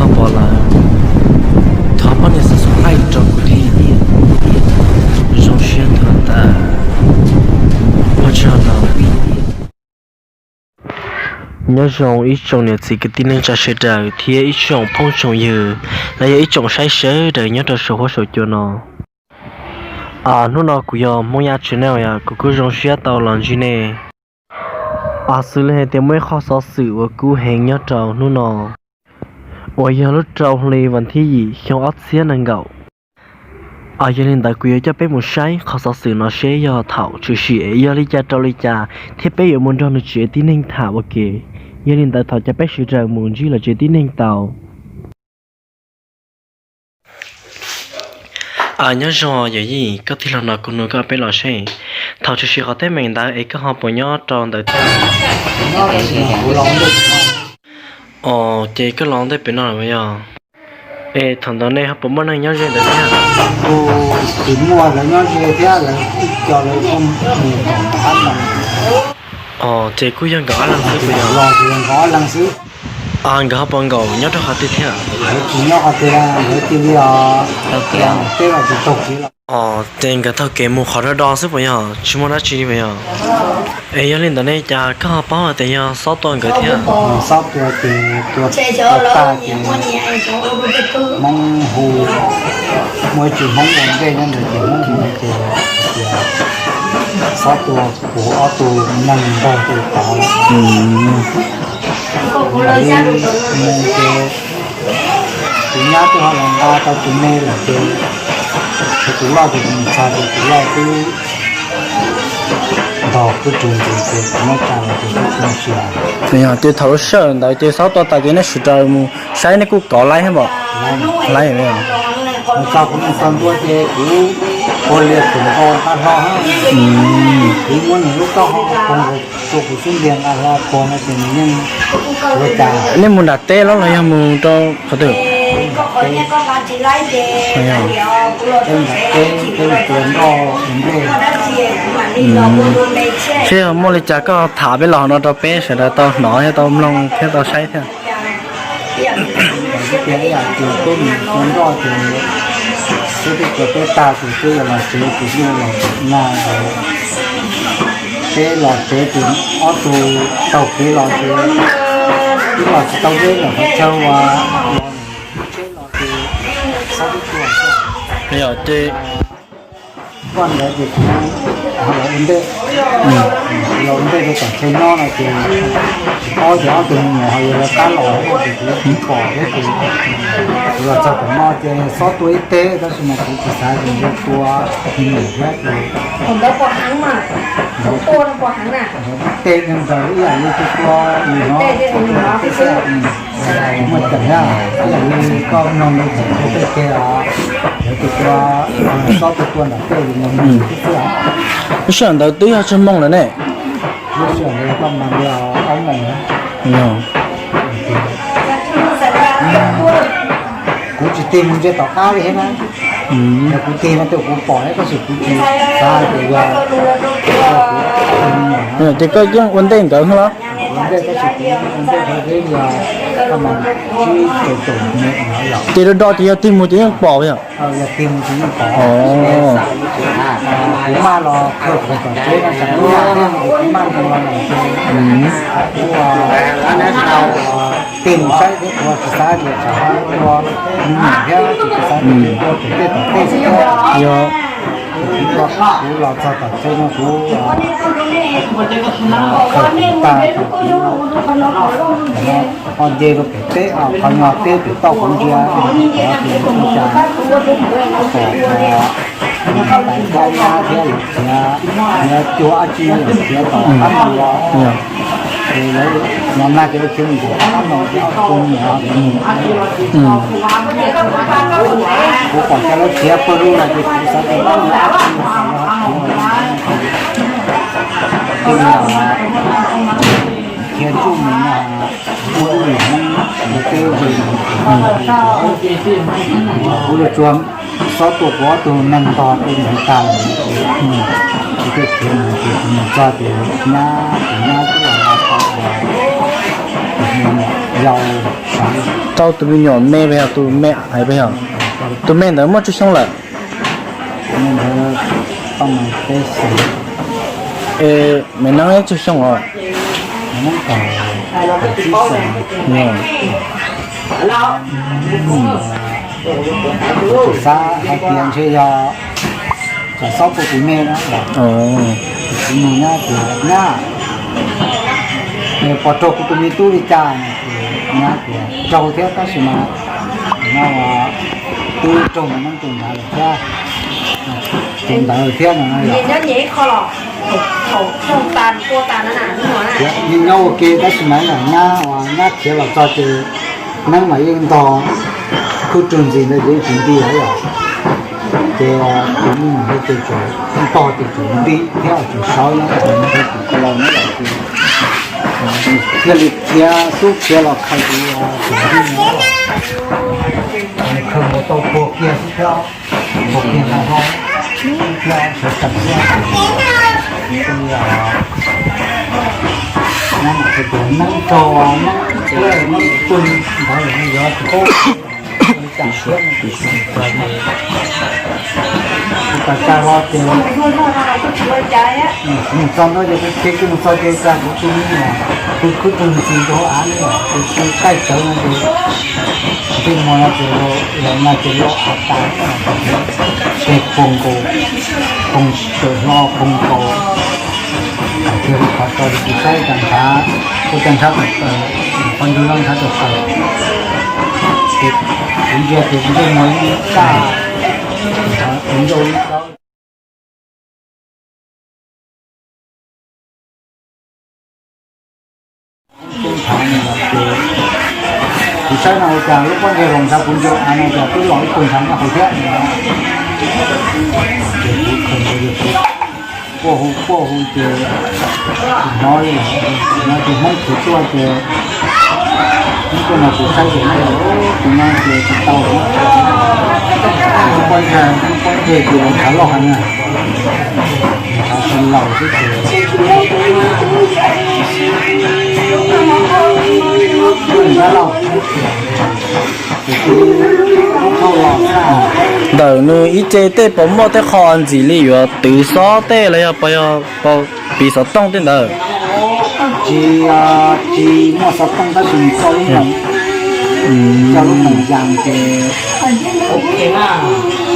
Koj pom lawm, thov poj niam subscribe rau kuv thiab. Zoo siab tuaj tas, ua tsaug ntau. Nyob zoo ib tsoom niam txiv kwv tij neej tsa sawv daws thiab ib tsoom phooj tsoom ywg, los yog ib tsoom saib sawv daws nyob rau saum huab saum cua no. Hnub no kuv yog Hmoob Yaj Channel, kuv kuj zoo siab tau los ntsib nej. Xws li hais tias muaj ib qho xov xwm uas kub heev nyob rau hnub no, uas yog lub rau hli vas thib yim xyoo ob txhiab nees nkaum. Yog li ntawd kuv yuav coj peb mus saib qhov xov xwm no seb yog thaum tshwm sim es yog li cas rau li cas thiab peb yuav mus nrog nws tsev tib neeg tham ua ke. Yog li ntawd thov caw peb sawv daws mus ntsib lawv tsev tib neeg tau. Nyob zoo yawm yij, koj tig los no kuv nug koj peb los seb, thaum tshwm sim qhov teeb meem ntawd es koj ho puas nyob rau ntawd thiab? Os, ces koj los ntej pem no lawm yog? Es thaum ntawd nej ho puas muaj neeg nyob ze ntawd thiab? Kuv tsis muaj, lawv nyob ze thiab, lawv ib co lawv pheej mus tom nrad no. Os, ces kuj yog nkawd ob leeg xwb puas yog? Los ces nkawd ob leeg xwb. Nkawd ho puas nkaum nyob rau qhov twg thiab? Nkawd tsis nyob qhov twg, nkawd cia li os, teb los tsis taug kev los. Os, ces nkawd taug kev mus qhov do do xwb puas yog? Tsis muaj dab tsi li puas yog? Es yog li ntawd ne cas koj ho paub hais tias yog Xob Tua nkawd thiab? Xob Tua ces tua tag ces Hmoob hu, muaj ib tug Hmoob ua ntej nyob ntawd ces Hmoob hu ces tias Xob Tua puv ob tug neeg nrog tus tod. Mus ces tus nyab twb ho los nqa tau tus me lawm ces, ces tus loj ces tus mus txog ces tus loj twb ntog kwj tug ntxiv ces tus nyab tsa los ces twb tsis mus tsis lawm. Ces thaum lub sij hawm ntawd ces Xob Tua tas ces nej sawv daws mus saib nej kuj kov laib thiab npam? Laib. Mus txog kuv mus txog ntua ces kuv ua lias tus nqo nqa hlo, kuv muab nws lub taub hau ua pov nkaus rau kuv xub ntiag nqa hlo pov no ces nws yeej ua cas. Nej mus nram teb los los yog mus rau qhov twg? Nram teb, peb mus tua nroj ua nplej. Seb muaj li cas koj tham peb los no rau peb sawv daws tau hnov thiab tau mloog thiab tau saib thiab. Tias ib yam tias peb mus tua nroj ces peb twb tua peb tag ces peb yuav los tsev ces peb los na, peb los tsev ces ob tug taug kev los ces twb los tsis tau deb ntawm qhov chaw uas los, peb los ces Xob Tua, yog ces koj ntawd ces kuv ho los ua ntej, los ua ntej rau tom chaw nyob no ces tsis paub ces ob tug me nyuam ho yuav lawv qab los ces kuv tsis pom thiab ces kuv los txog tom no ces Xob Tua ib teg tab sis mas kuv tsis xav ces tua me nyuam thiab ces ntawd teg nyob ntawd ib yam li tus tua mus no, muaj ceem thiab, ib yam li koj mloog ntawd ceem ua tej ke os, yog tus tua, Xob Tua tua nram tej li no xwb. Lub sij hawm ntawd twb yog tsawg moos lawm ne? Lub sij hawm ntawd koj mas li ob moos na. Kuv tsis tig mus ntsia tom qab li thiab na. Yog kuv tig no ces kuv pom thiab tab sis kuv tsis xav tias yog. Ces koj yeej ua ntej nkawd los? Ua ntej tab sis kuv ua ntej nkawd thiab yog koj mas sib caum caum me no yog. Ces do do ces yog tig mus ces yeej pom yog? Yog tig mus ces yeej pom. Kuv maj los kawg kuv tom tsev no tam ib yam thiab, kuv maj mus los ces kuv ua tig mus saib thiab kuv tsis xav tias tsam ho tua me nyuam thiab tsis xav tias tua pem tej tom tej xwb thiab. Yog kuv los txog tom tsev no kuv khaws kuv tag ces kuv ho nce rau pem teb, qhov nyuag teb pem toj kuv ntsia, qhov ces ua cas pom tais dab nyab thiab lawv khiav, khiav cuag dab tsi no lawm khiav tom qab no los. Ces lawv los nag ces lawv khiav mus tom qab no ces ob tug me nyuam mus. Kuv pom cov lawv khiav pawg lug lawm ces kuv xav tias ob tug me nyuam khiav, khiav tsuj mus no, ua ib yam Hmoob lawv teb ze. Kuv yuav tsuas xob tua kuv ob tug neeg ntog tej ntawd tag lawm ces kuv thiaj khiav mus ces kuv mus txog ces nyab, tus nyab twb los nqa tau uas Rau tus me nyuam me pes yog tus me hais pes yog? Tus me ntawd muaj tsawg xyoo lawm? Es me neeb tsawg xyoo os? Xav hais tias ntshe yog txawm xob tua tus me no, tus me nyab tias nyab, pom raug kuv tus me tub li cas no, nyab tias raug thiab tab sis mas no twb raug mas neeb tus ntawd lawm thiab, tus ntawd thiab no. Nyob ua ke tab sis mas nyab, nyab khiav los txog ces neeb mas yeej ntog khub rug ntxiv ntawd ces yeej tsis nti lawm. Ces tus me nyuam ces tseem ntog ces tseem nti thiab tseem sawv nyob, thiaj li khiav xub khiav los khaws tus, khaws mus tau puag kiag xwb thiab, puag kiag ntag hlo, thiab sawv tsees xwb. Nyab mas tus neeb raug neeb, neeb pw ntawd yuav tsis paub li cas thiab. Kuv tas tag hlo ces kuv mus txog ntua ces kuv qhia kuv mus txog ces tas kuv tus me nyuam pw khub rug ntxiv rau hauv av, kuv tus qaij tawv no ces ntsej muag no ces los no ces loj av tas, ces poog nkaus, poog tawm hlo poog nkaus. Tias kuv qhov tso ces kuv saib cas ntshav, ua cas ntshav tawm tawm, qhov ncauj no ntshav tawm tawm. Ces kuv ntsia ces ntsej muag yeej kaj, kuv ncauj yeej dawb. Kuv saib no ua cas lub pob ntseg los ntshav, kuv ntsia av no cas twb los ib tug ntshav nyob hauv thiab. Ces kuv khaws ntawd ces kuv quaj hu quaj hu ces tsis hnov li, no ces Hmoob khiav tuaj ces Hmoob tuaj no kuv saib ces tus no ces tsis tau, lub pob ntseg, lub pob ntseg ces los ntshav loj heev na, ntshav tsis laus xwb ces ntshav laus. Ntawm nws ib ce tej puas muaj tej qho ntxim li yuav twv xob tej los yog puas yog piv xov tooj tej ntawd? Tsis, tsis muaj xov tooj tab sis nws coj lub moos, coj lub moos yas ces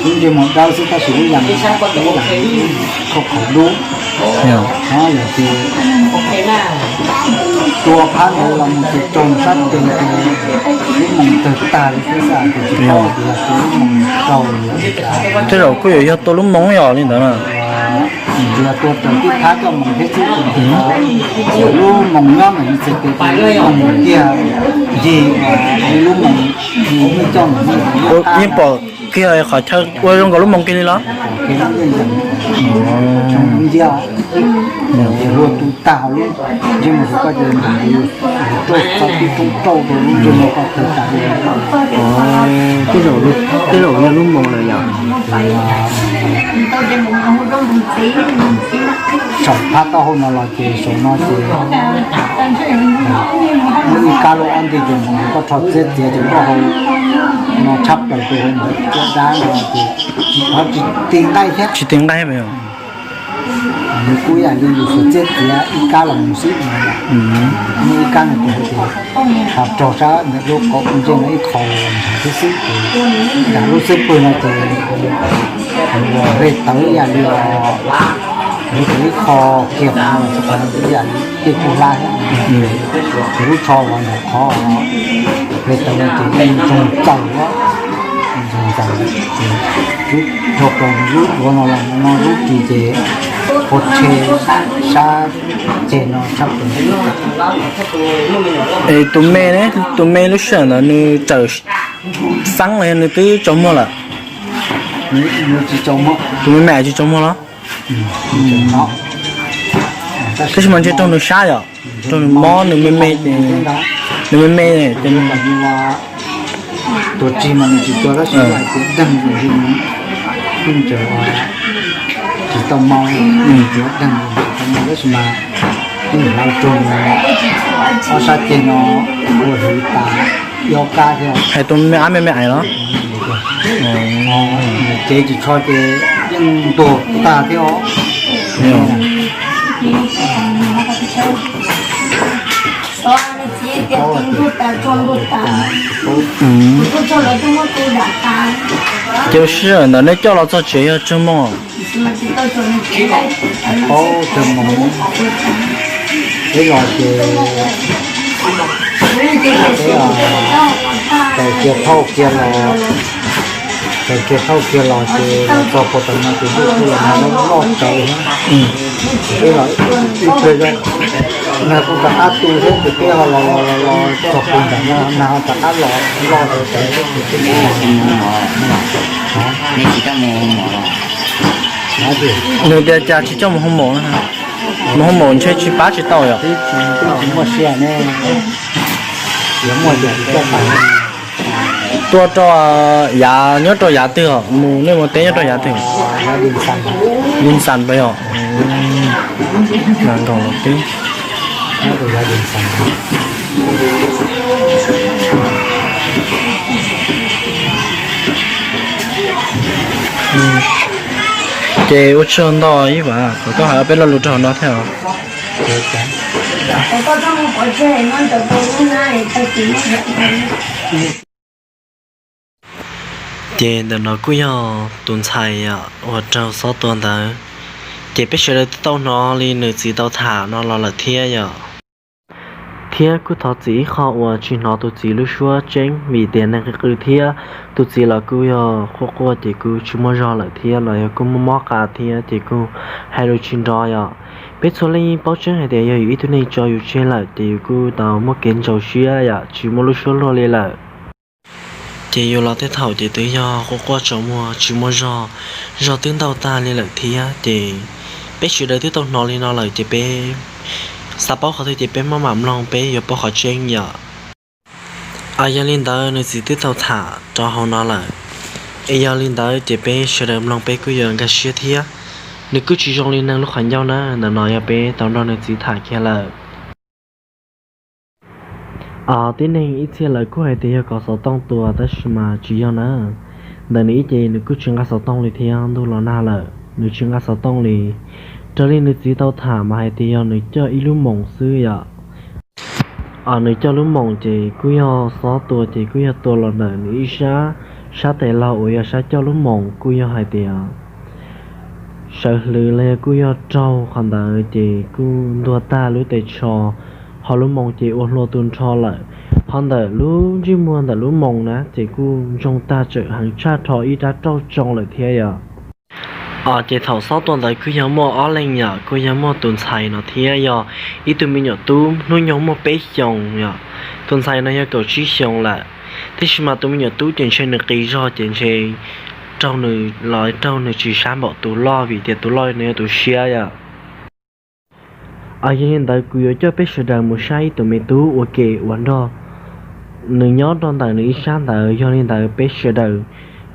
lub ntsej muag dawb xwb tab sis lub yas, lub yas khauj khaum dub. Yog ces tua phab ntawd los mus ces raug sab tes ces lub moos tawg tag li thiab xwb, ces tsis paub tias yog tua lub moos raug li. Tej zaum kuj yuav yog tua lub moos yog li ntawd na. Yog tua raug tib phab coj moos thiab xwb ces lub moos nyob ntawm nws txhais tes ces lub moos tiag ncig, lub moos yeej coj mus yeej pom kiag qhov chaw ua zoo nkaus lub moos kiag li los? Nciab, ces luag tu tag hauv lub ntsej muag rau koj ces nws rauj txog tib roob rauj rau lub ntsej muag koj tawg tas li. Tej zaum, tej zaum yog lub moos lawm yom. Saum phab taub hau no los ces saum no ces muaj ib kab lub ob ntej ces moos koj rho txiab txiav ces koj hau no tshab plaws rau hauv ntawd caj dab no ces tsis, tsis ti nqaij thiab. Tsis ti nqaij. Nws kuj ib yam li yus xuas txiab txiav ib kab los mus xwb no. Muaj ib kab no ces hais tias thav raug sab ntawm lub qhov ntsej no ib qho ntshav xwb xwb ces nram lub xub pwg no ces hle tawv ib yam li, hle tawv ib qho kiag qhov no ib yam li tej kuj hlab thiab. Ces lub tsho uas ntawm qhov hle tawv no ces yeej ntsoog txaws, ntsoog txaws ces lub, dhau plaws lub duav no los no lub ris ces ua rhe sab ceg no tshaj plaws. Es tus me ne, tus me lub sij hawm ntawd nws txawm xeeb los yog nws twb tsaus muag lawm? Tus me me tsis tsaus muag los? Tab sis mas ntshe raug nws sab yom, raug nws mob nws me me ces, nws me me ces tuag tsis mas nws tsis tuag tab sis kuv deeg nws, nws tsis tau mob, nws tsis tau mob tab sis mas yeej hlav raug nws Ob sab ceg no ua hwv tas, ib ob kab thiab. Hais tus me ab me me ais los? Cev tsis tsho ces yeej ntuag tag thiab os. 就是 ntawm nej coj los txog tsev yog tsawg moos? Paub tsawg moos, peb los ces peb tawm kiag thauj kiag los, tawm kiag thauj kiag los ces los txog puag tom no ces ntuj kuj los nag loj loj tsawv thiab. Peb los ib pliag nag kuj rov qab tu thiab ces peb ho los los los txog puag nram no nag ho rov qab los loj tsawv thiab ces peb Nws tias cas tsis coj mus hoo maum na? Mus hoo maum ntshe tsis pab tsis tau yom. Tua rau yav, nyob rau yav twg os? Mus nej mus teb nyob rau yav twg? Li Xas pas yom. Nas nkaus los teb. Ces ua tsaug ntau ib vas, kom koj hais ob peb lo lus rau hauv no thiab os. Ces ntawm no kuj yog tus ntxhais uas raug xob tua ntawd, ces peb sawv daws twb tau hnov li nws txiv tau tham no los lawm thiab yom. Thiab kuj thov txim ib qho uas tsis hnov tus txiv lub suab tseeb vim tias neeg qw qw thiab tus txiv los kuj yog quaj quaj ces kuj tsis muaj zog lawm thiab los yog kuj muaj mob qa thiab ces kuj hais lus tsis nrov yom. Peb txhua leej yeej paub tseeb hais tias yog yus ib tug neeg tso yus tseg lawm ces yus kuj tau muaj kev ntsaus siab yom, tsis muaj lub suab luag li lawm. Ces yus los tej thaum ces twb yog quaj quaj tsaus muag tsis muaj zog, zog twb ntaug tag li lawm thiab ces peb sawv daws twb tau hnov li no lawm ces peb xav paub qhov twg ces peb maj mam mloog peb yuav paub qhov tseeb yom. Yog li ntawd nws txiv twb tau tham rau hauv no lawm, es yog li ntawd ces peb sawv daws mloog peb kuj yuav nkag siab thiab. Nws kuj tsis zoo li neeg lub qhov ncauj na, ntawm no yog peb tau nrog nws txiv tham kiag lawm. Tib neeg ib txhia lawv kuj hais tias yog kov xov tooj tua tab sis mas tsis yog na. Ntawm nws ib ces nws kuj tsis nqa xov tooj li thiab, ntuj los nag lawm nws tsis nqa xov tooj li. Raws li nws txiv tau tham mas hais tias yog nws coj ib lub moos xwb yom. Nws coj lub moos ces kuj yog xob tua ces kuj yog tua los ntawm nws ib sab, sab tes laug uas yog sab coj lub moos kuj yog hais tias sawv hlwv los yog kuj yog raug qhov ntawd ces kuj ntuag tag lub tes tsho, ho lub moos ces ua hlua tu nrho lawm. Ho ntawm lub ntsej muag ntawm lub moos na ces kuj ntsoog tag tsawm heev tshaj rho ib rab rauj tsoo lawm thiab yom. Ces thaum xob tua ntawd kuj yog muaj ob leeg yom, kuj yog muaj tus ntxhais no thiab yog ib tug me nyuam tub hnub nyoog muaj peb xyoos yom. Tus ntxhais no yog kaum tsib xyoos lawm, tiam sis mas tus me nyuam tub ces ntshe nws qis zog ces ntshe raug nws los raug nws tsis sab npaum tus loj vim tias tus loj no yog tus siab yom. Yog li ntawd kuv yuav coj peb sawv daws mus saib ib tus me tub ua ke uas nrog nws nyob nrog ntawm nws ib sab ntawd. Yog li ntawd peb sawv daws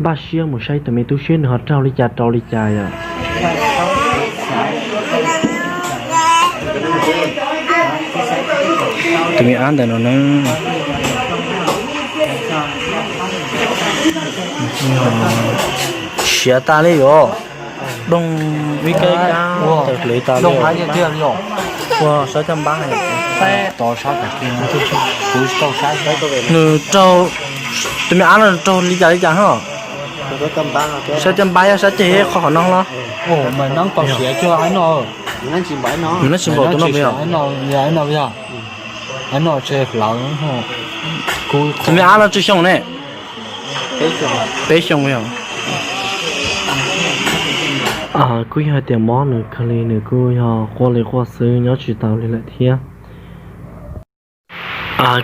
npaj siab mus saib ib tus me tub seb nws ho raug li cas rau li cas yom. Tus me ab ntawm no na, siav tas li os. Doog ib kab ib kab tawm hliv tas li. Ua sab caj npab, nws raug, tus me ab no raug li cas li cas ho? Sab caj npab, sab ceg qhov hauv no los? Nws nab tsis npaum tus no yog. Tus me ab no tsawg xyoo ne? Peb xyoo yog. Kuj yog tias mob nws kawg li, nws kuj yog quaj li quaj xwb nyob tsis tau li lawm thiab.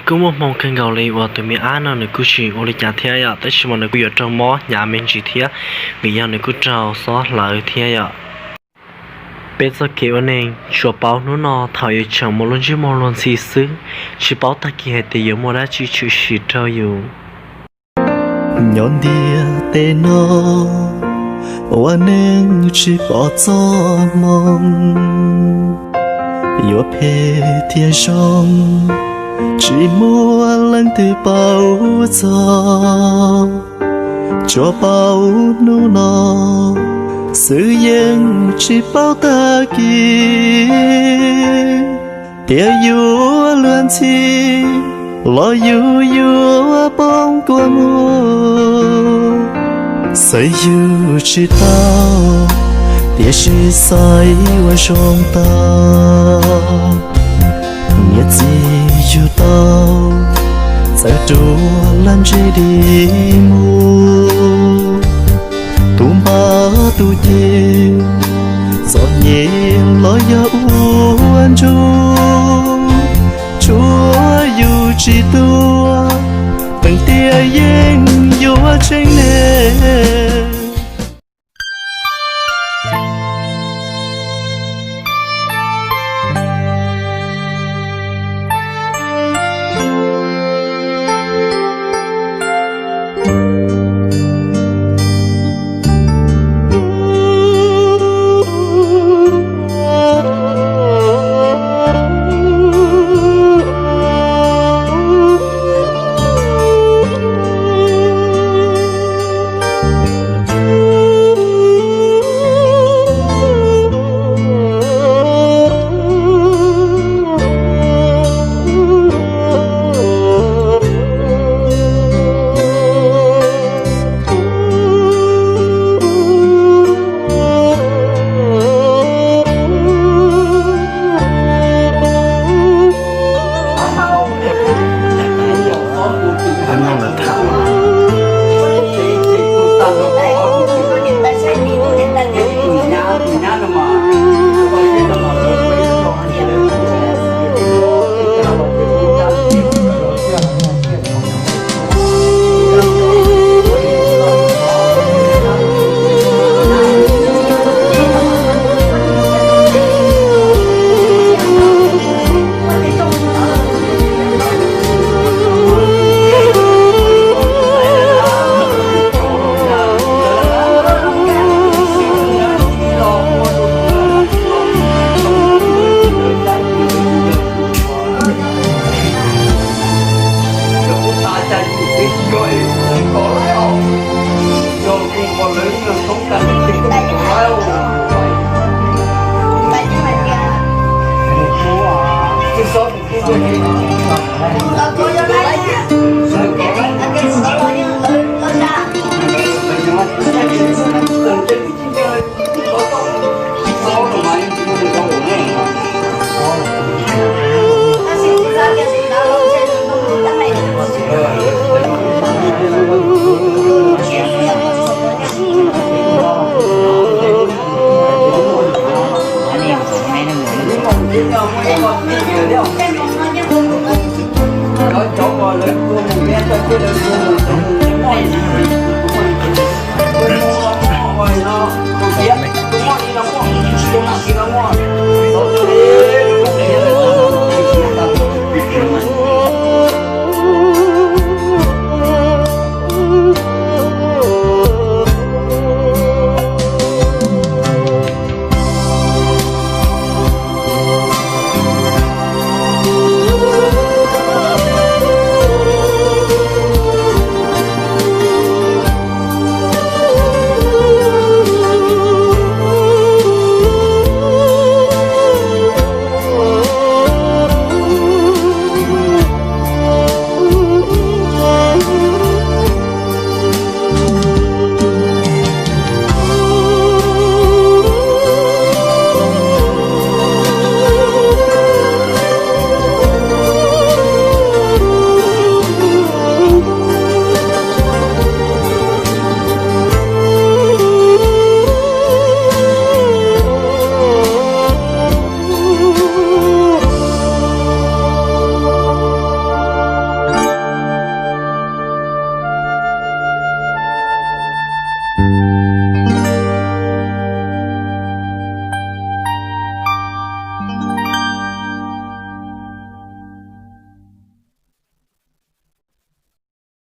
Kuj muaj hmoo kawg nkaus li uas tus me ab no nws kuj tsis ua li cas thiab yom, tab sis mas nws kuj yuav raug mob hnyav me ntsis thiab, vim yog nws kuj raug xob hlawv thiab yom. Peb txoj kev ua neeg tsuas paub hnub no thaum yuav tseem muaj lub ntsej muag luag ntxhi xwb, tsis paub tag kis hais tias yuav muaj dab tsi tshwm sim rau yus. Nyob ntiaj teb no ua neej tsis pom txoj hmoo. Yuav phem thiab zoo, tsis muaj leej twg paub txog. Tsuas paub hnub no xwb, yeej tsis paub tag kis. Tias yuav luag ntxhi los yus yuav poob kua muag. Xaiv yus tsis tau, tiam sis xaiv ua zoo tau. Niam txiv yug tau, txawm ruam laj ntseg dim mus. Tus npab tus ceg, txom nyem los yog ua ntsuj, tsuav yus tsis tuag, feem tiag yeej yuav tsheej ne.